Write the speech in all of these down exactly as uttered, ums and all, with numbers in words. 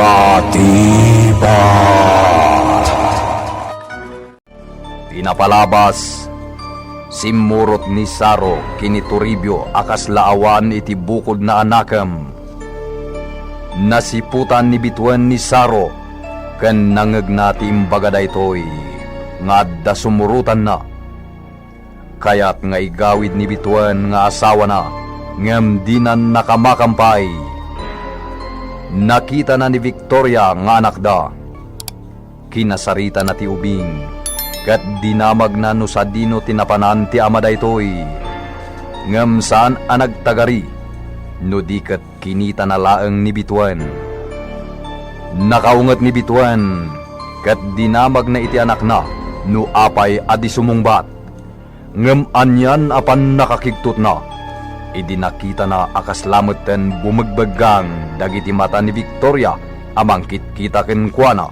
Atibat. Pinapalabas, simmurot ni Saro ken ni Toribio a kasla awan iti bukodna a nakem. Nasiputan ni Bituen ni Saro ken nangngegna ti imbaga daytoy nga adda sumurotanna. Kayat nga igawid ni Bituen nga asawana, ngem dina nakamakam pay. Nakitana ni Victoria nga anakda. Kinasaritana ti ubing, ket dinamagna no sadino ti napanan ti ama daytoy. Ngem saan a nagtagari, no di ket kinitana laeng ni Bituen. Nakaunget ni Bituen, ket dinamagna iti anakna no apay a di sumungbat. Ngem anian a pannakakigtotna idi nakitana a kasla metten bumegbeggang dagiti mata ni Victoria a mangkitkita kenkuana.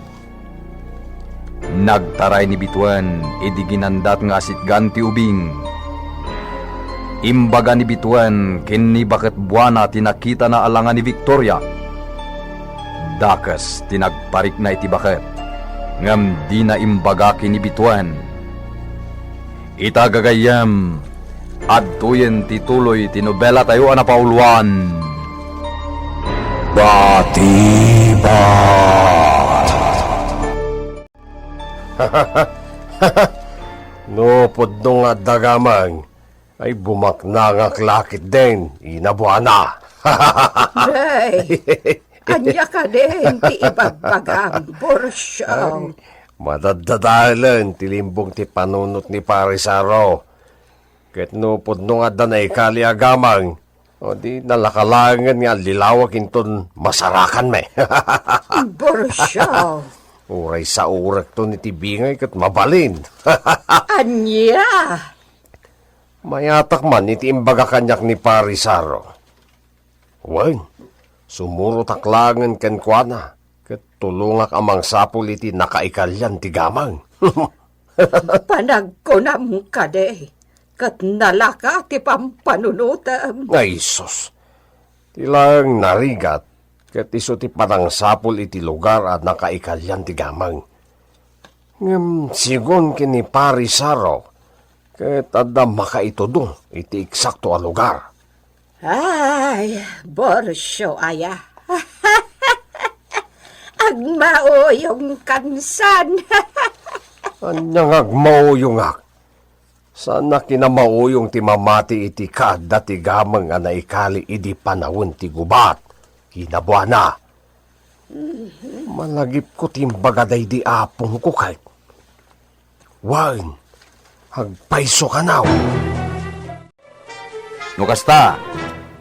Nagtaray ni Bituen idi ginandat nga asitgan ti ubing. Imbaga ni Bituen ken ni baket buana ti nakitana a langa ni Victoria. Dakes ti nagparikna iti baket, ngem dina imbaga ken ni Bituen. Ita gagayyem, adtoyen ti tuloy ti nobelatayo a napauluan. Batibat. No pudno nga adda gamang, ay bumaknangak la ketdin, Ina Buana. Ay, ania kadin ti ibagbagam, Borcio? Ay, madaddadaelen ti limbong ti panunot ni Pare Saro. Ket no pudno nga adda naikali a gamang, o di nalaka laengen nga allilawak inton masarakanmi. Borcio. Uray saorekton iti bingay ket mabalin. Ania? Mayatak man iti imbaga kaniak ni Pare Saro. Wen, sumurotak laengen kenkuana, ket tulongak a mangsapul iti nakaikalian ti gamang. Panagkunam kadi, ket nalaka ti pampanunotem. Ay, sus! Ti laeng narigat, ket isu ti panangsapul iti lugar a nakaikalian ti gamang. Ngem sigun ken ni Pari Saro, ket adda makaitudo iti eksakto a lugar. Ay, Borcio aya. Agmauyong kansan. Ania nga agmauyongak? Saan a kinamauyong ti mamati iti kaadda ti gameng a naikali idi panawen ti gubat, kinabuana. Malagipko ti imbaga daydi apongko ket. Wen, agpayso kanaw. No kasta,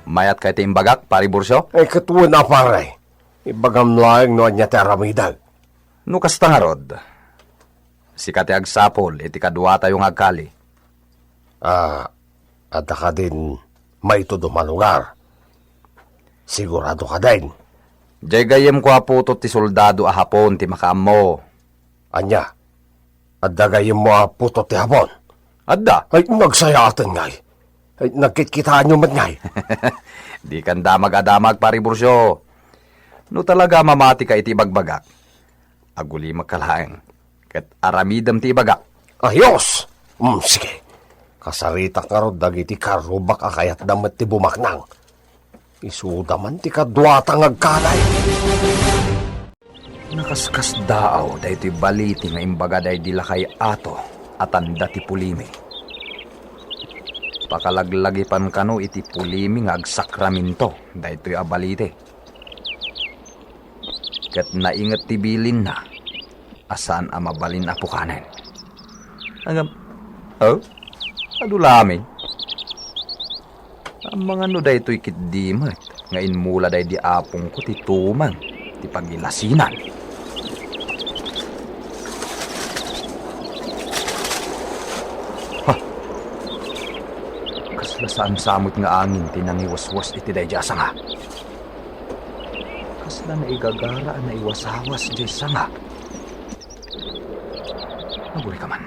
mayat kay ti imbagak, Pari Borcio? Ay, ket wen a, pare. Ibagam laeng no ania ti aramidek. No kasta ngarud, sika ti agsapul iti kaduatayo nga agkali. Ah, adda kadin maitudom a lugar? Sigurado kadin? Diay gayyemko a putot ti soldado a Hapon ti makaammo. Ania? Adda gayyemmo a putot ti Hapon? Adda. Ay, nagsayaaten ngay. Ay, nagkitkitaanyo met ngay. Dikan damag a damag, Pari Borcio. No talaga mamatika iti ibagbagak, agulimek ka laeng, ket aramidem ti ibagak. Ayos! Mm, sige. Kasaritak ngarud dagiti karrubak a kayatda met ti bumaknang. Isuda man ti kaduata nga agkali. Nakaskasdaaw daytoy balite nga imbaga daydi lakay Ato a tanda ti Pulimi. Pakalaglagipan kano iti Pulimi nga agsakramento daytoy a balite. Ket nainget ti bilinna a saan a mabalin a pukanen. Ngem, oh, adu lamin. Amangan no daytoy ketdi met nga immula daydi apongko ti tumeng ti pagilasinan. Ha! Kasla saansamet nga angin ti nangiwaswas iti daydi a sanga. Kasla naigagara a naiwasawas diay sanga. Agurika man.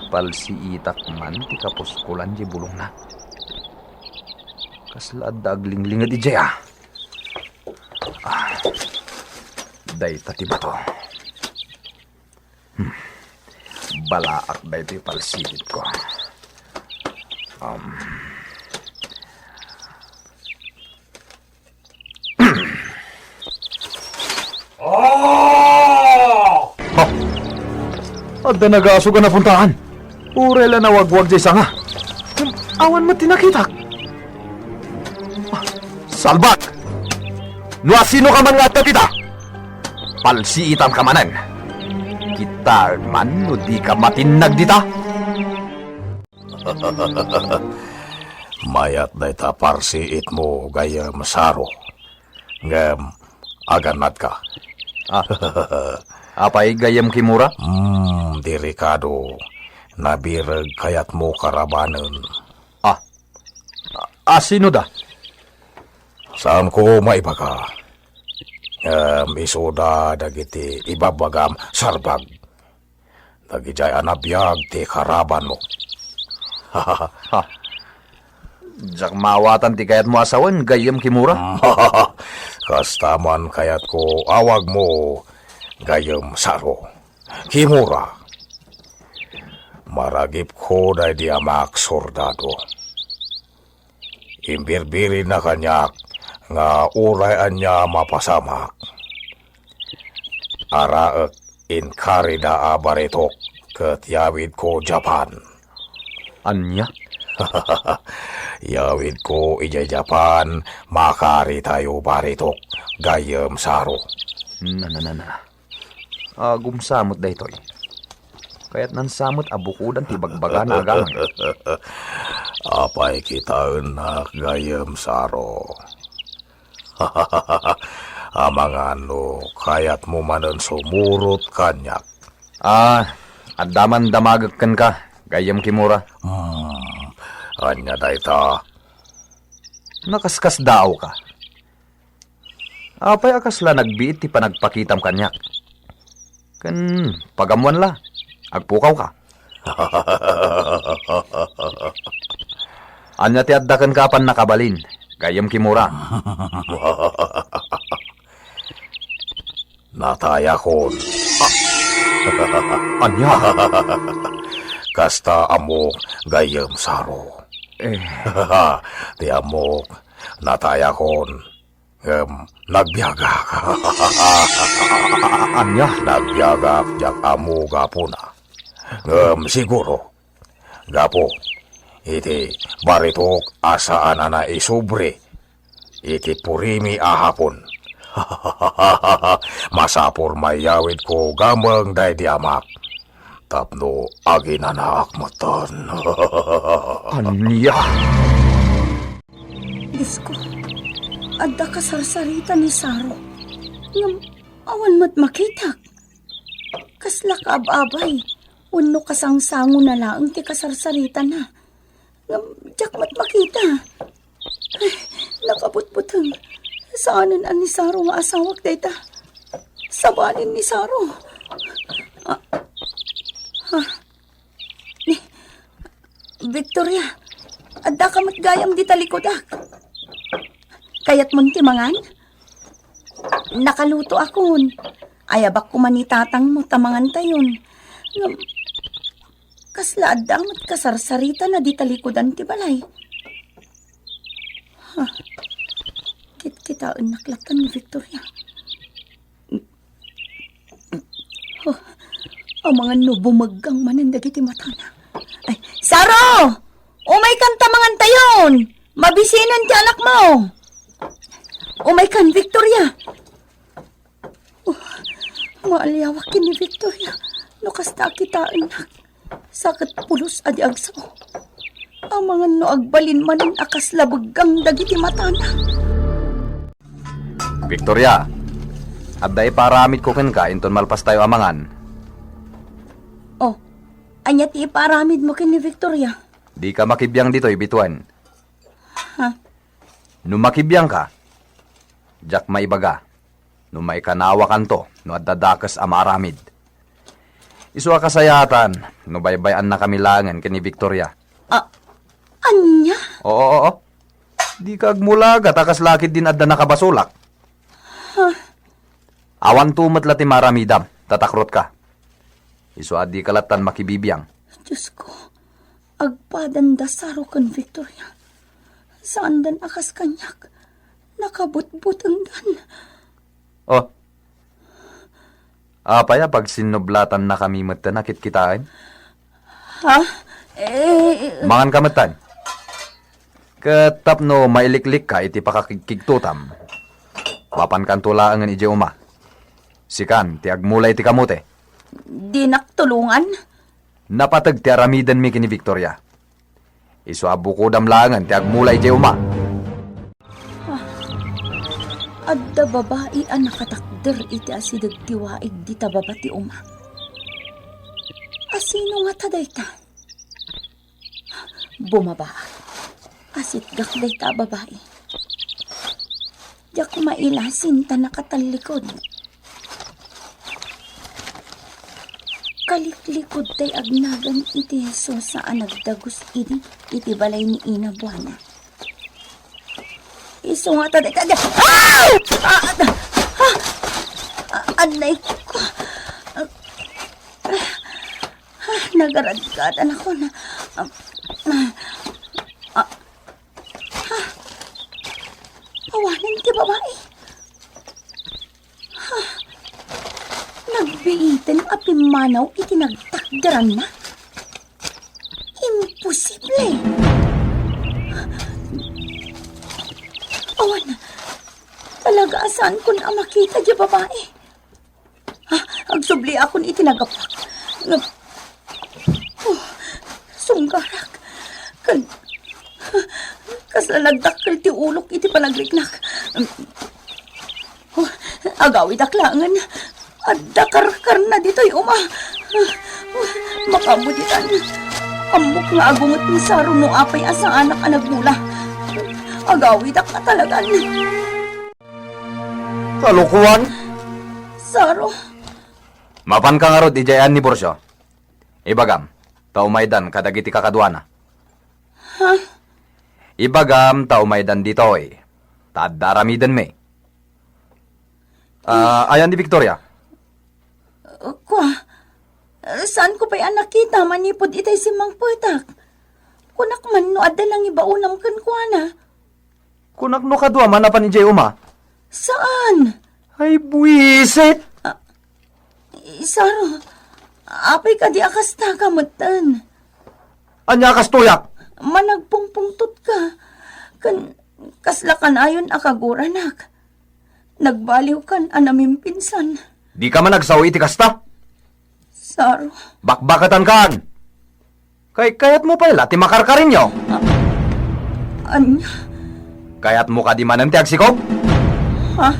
Palsiitak man ti kapuskolan diay bulongna. Kasla adda aglinglinged idiay, ah. Ah, Dayta ti bato. Hmm. Balaak daytoy palsiitko. Um. Oh! Ha? Adda nagasug a napuntaan. Uray la nawagwag jay sanga. Awan met ti nakitak. Salbag! No asino ka man nga adda dita, palsiitan ka manen. Kitaen man no di ka matinnag dita. Mayat dayta parsiitmo, gayyem Saro. Ngem, agannadka. Ah, apay, gayyem Kimura? Hmm, dirikado. Nabireg kayatmo karabanen. Ah, a-, asino da? Saanko maibaga. Ngem isuda dagiti ibabagam, Sarbag. Dagidiay a nabiag ti karabanmo. Ha. Diak maawatan ti kayatmo a sawen, gayyem Kimura. Kasta man kayatko awagmo, gayyem Saro. Kimura. Maragipko daydi amak sordado. Imbirbirina kaniak nga uray ania mapasamak, araek inkarida a baritok ket yawidko Japan. Ania? Yawidko idiay Japan, makaritayo baritok, gayyem Saro. Na, na, na, na. Agumsa met daytoy. Kayatnan sa met a bukodan ti bagbagana a gamang. Apay kitaennak, gayyem Saro? Amangan no kayatmo manen sumurot kaniak. Ah, adda man damagek kenka, gayyem Kimura. Hmm, ania dayta? Nakaskasdaawka. Apay a kasla nagbiit ti panagpakitam kaniak? Ken pagammoan la, agpukawka. Ania ti adda kenka a pannakabalin, gayyem Kimura? Natayakon. Ania? Kasta ammok, gayyem Saro. Eh. Ti ammok, natayakon. Ngem nagbiagak. Ania? Nagbiagak, diak ammo gapuna. Ngem siguro, gapu iti baritok a saan a naisubri iti purimi a Hapon. Masapul mayawidko gameng daydi amak tapno aginanaak metten. Ania? Diosko, adda kasarsarita ni Saro. Ngem awan met makitak. Kasla kaab-abay wenno kasangsango na laeng ti kasarsaritana. Ngem diak met makita. Ay, nakabutbuteng. Saanen a ni Saro nga asawak dayta. Sabalin ni Saro. Ah, ah. Ni, Victoria, addaka met gayam di talikudak. Kayatmon ti mangan? Nakaluto akon. Ayabak koma ni tatangmo ta mangantayon. Ngem, kasla adda met kasarsaritana di talikudan ti balay. Ha, kitkitaennak latta ni Victoria. Oh, amangan no bumeggang manen dagiti matana. Ay, Saro! Umaykan ta mangantayon! Mabisinen ti anakmo! Umaykan, Victoria! Oh, maaliawak ken ni Victoria no kasta a kitaennak. Sa ket pulos a di agsao. Amangan no agbalin manen a kasla beggang dagiti matana. Victoria, adda ipaaramidko kenka inton malpastayo a mangan. Oh, ania ti ipaaramidmo ken ni Victoria? Dika makibiang ditoy, bituen. Ha? No makibiangka, diak maibaga no maikanawakanto no adda dakes a maaramid. Isu a kasayaatan no baybay-annakami laengen ken ni Victoria. Ah, ania? Oo, oo. Dika agmulaga ta kasla ketdin adda nakabasolak. Ha? Awanto met la ti maaramidam, ta takrotka. Isu a dika lattan makibibiang. Diosko, agpadanda Saro ken Victoria. Saandan a kas kaniak. Nakabutbutengdan. Oh. Apay a pagsinnublatannakami metten a kitkitaen? Ha? Eh, manganka metten. Ket tapno mailiklikka iti pakakigkigtotam, mapankanto laengen idiay uma. Sikan ti agmula iti kamote. Dinak tulongan? Napateg ti aramidenmi ken ni Victoria. Isu a bukodam laengen ti agmula idiay uma. Ah, adda babai a nakatakder iti asideg ti waig dita baba ti uma. Asino ngata dayta? Bumabaak. Asitgak dayta a babai. Diak mailasin ta nakatallikod. Kaliklikod tay agnagan iti Hesus a nagdagus idi iti balay ni Ina Buana. Isu ngata dayta, ah! Ah! Ah! Ah! Anay ko. Ah! Ah! Nagaradgadan ako na, ah, ah, ah, ah. Awanen ti babai. Ah, nagbiiten a pimmanaw iti nagtakderanna. Imposible! Awan, talaga a saankon a makita diay babai. Ah, agsubliakon iti naggapuak. Ngem, oh, sunggarak. Ken, kasla nagdakkel ti ulok iti panagriknak. Oh, agawidak laengen. Adda karkarna ditoy uma. Makaammo ditan. Ammok nga agunget ni Saro no apay a saanak a nagmula. Agawidak a talagan. Kalokoan! Saro. Mapanka ngarud idiay Anniburcio. Ibagam, ta umaydan kadagiti kakaduana. Ha? Ibagam, ta umaydan ditoy. Ta adda aramidenmi. Ah, ayan ni Victoria? Kua, saanko pay a nakita manipud itay simmangpetak. Kunak man no adda nangibaonam kenkuana. Kunak no kadua man a napan idiay uma? Saan? Ay, buisit! Ah, Saro, apay kadi a kasta ka metten? Ania a kastoyak? Managpungpungtot ka. Ken kasla kanayon a kaguranak. Nagbaliw kan a namimpinsan. Di ka man agsao iti kasta? Saro. Bakbakatan kan! Kay kayatmo pay la ti makarkarinyo? A-, ania? Kayatmo kadi manen ti agsikob? Ha?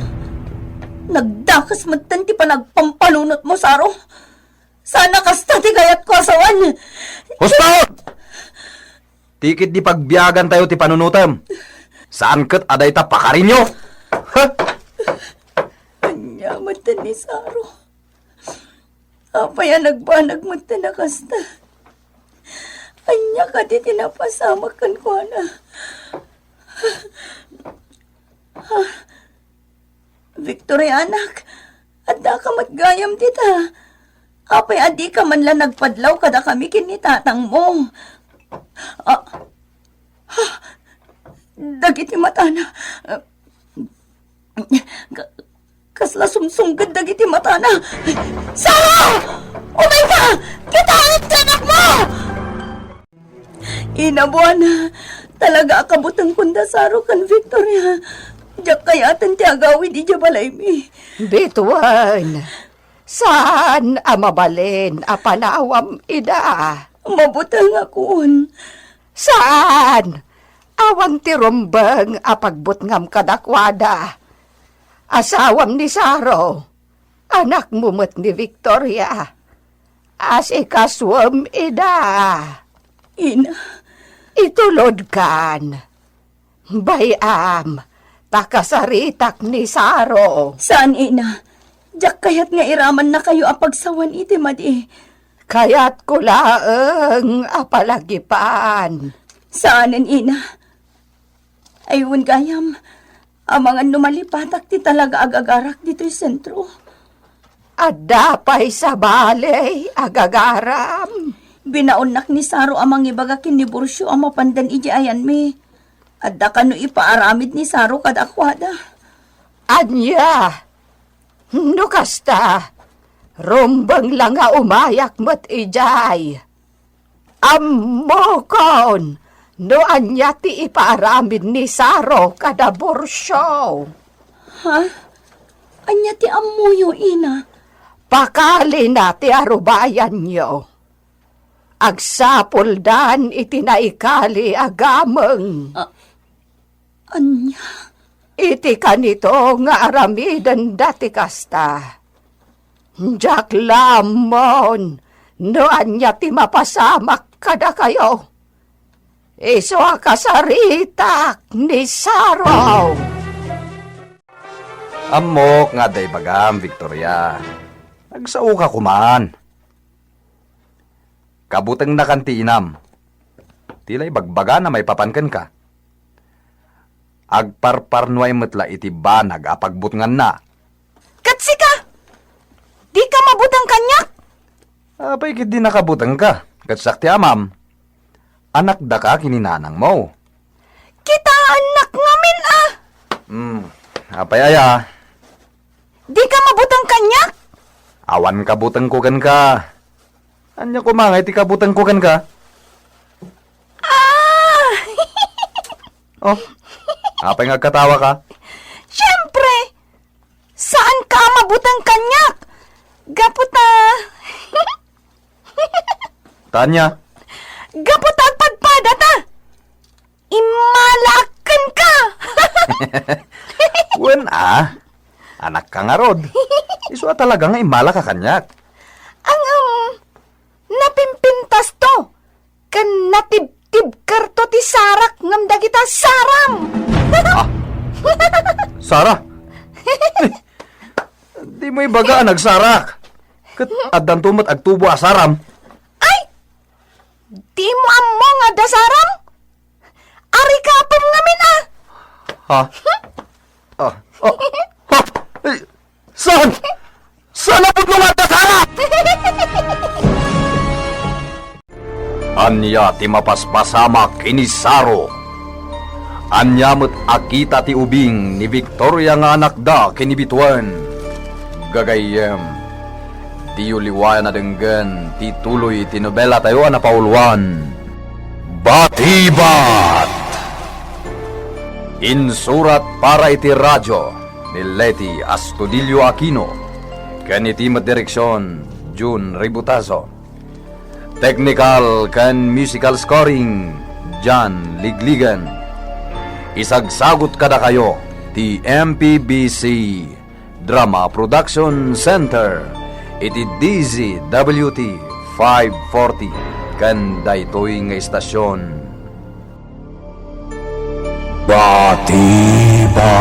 Nagdakes metten ti panagpampalunotmo, Saro. Saan a kasta ti kayatko a sawen. Husto! Ti ketdi pagbiagantayo ti panunotem. Saan ket a dayta pakarinyo? Ha? Ania metten ni Saro? Apay a nagbanag metten a kasta? Ania kadi ti napasamak kenkuana? Victoria, anak, addaka met gayam dita. Apay a dika man la nagpadlaw kadakami ken ni tatangmo? Ah, ha? Dagiti matana. Ka-, kasla sumsungget dagiti matana. Sara! Umayka! Kitaem ti anakmo! Ina Buana, talaga a kabutengko da Saro ken Victoria. Diak kayaten ti agawid idiay balaymi. Bituen, saan a mabalin a panawam ida? Mabutengakon. Saan? Awan ti rumbeng a pagbutngam kadakuada. Asawam ni Saro. Anakmo met ni Victoria. Asikasuem ida. Ina. Itulodkan. Bay-am, ta kasaritak ni Saro. Saan, ina. Diak kayat nga iramannakayo a pagsawen iti madi. Kayatko laeng a palagipan. Saanen, ina. Ay, wen gayam, amangan no malipatak ti talaga agagarak ditoy sentro. Adda pay sabali, agagaram. Binaonnak ni Saro a mangibaga ken ni Burcio a mapandan idiay ayanmi. Adda kano ipaaramid ni Saro kadakuada. Ania? No kasta, rumbeng la nga umayak met idiay. Ammokon no ania ti ipaaramid ni Saro kada Burcio. Ha? Ania ti ammoyo, ina? Pakalina ti arubayanyo. Agsapuldan iti naikali a gameng. A-, ania? Iti kanito nga aramidenda ti kasta. Diak la ammon no ania ti mapasamak kadakayo. Isu a kasaritak ni Saro. Ammok nga adda ibagam, Victoria. Nagsaoka koman. Kabutengnakan ti inam. Ti la ibagbagana maipapan kenka. Agparparnuay met la iti banag a pagbutnganna. Ket sika, dika mabuteng kaniak? Apay ket di nakabutengka, ket siak ti amam. Anakdaka ken ni nanangmo. Kitaennak ngamin a. Hmm, apay aya? Dika mabuteng kaniak? Awan kabutengko kenka. Ania koma nga iti kabutengko kenka? Ah! Oh, apay nga agkatawa ka? Siyempre! Saan ka a mabuteng kaniak? Gapu ta... Tanya? Gapu ta agpadpada ta! Immalaak kenka! Wen a, anakka ngarud. Isu a talaga nga immalaka kaniak. Ang, um, napimpintasto ken natibtibkerto ti sarak ngem dagita saram. Ah? Sara? Dimo ibaga a nagsarak. Ket addanto met agtubo a saram. Ay! Dimo ammo nga adda saram? Arikapem ngamin a! Ha? Ah, ah, ha? Eh, saan? Saan a pudno nga adda sarak? Ania ti mapaspasamak ken ni Saro? Ania met a kita ti ubing ni Victoria nga anakda ken ni Bituan? Gagayyem, diyo liwayan a denggen ti tuloy ti nobelatayo a napauluan, Batibat! Insurat para iti radio ni Leti Astudillo Aquino ken iti met direksion, Jun Ributazo. Technical ken musical scoring, John Ligligan. Isagsagut kadakayo ti M P B C Drama Production Center iti D Z W T five forty ken daytoy nga istasion. Batiba.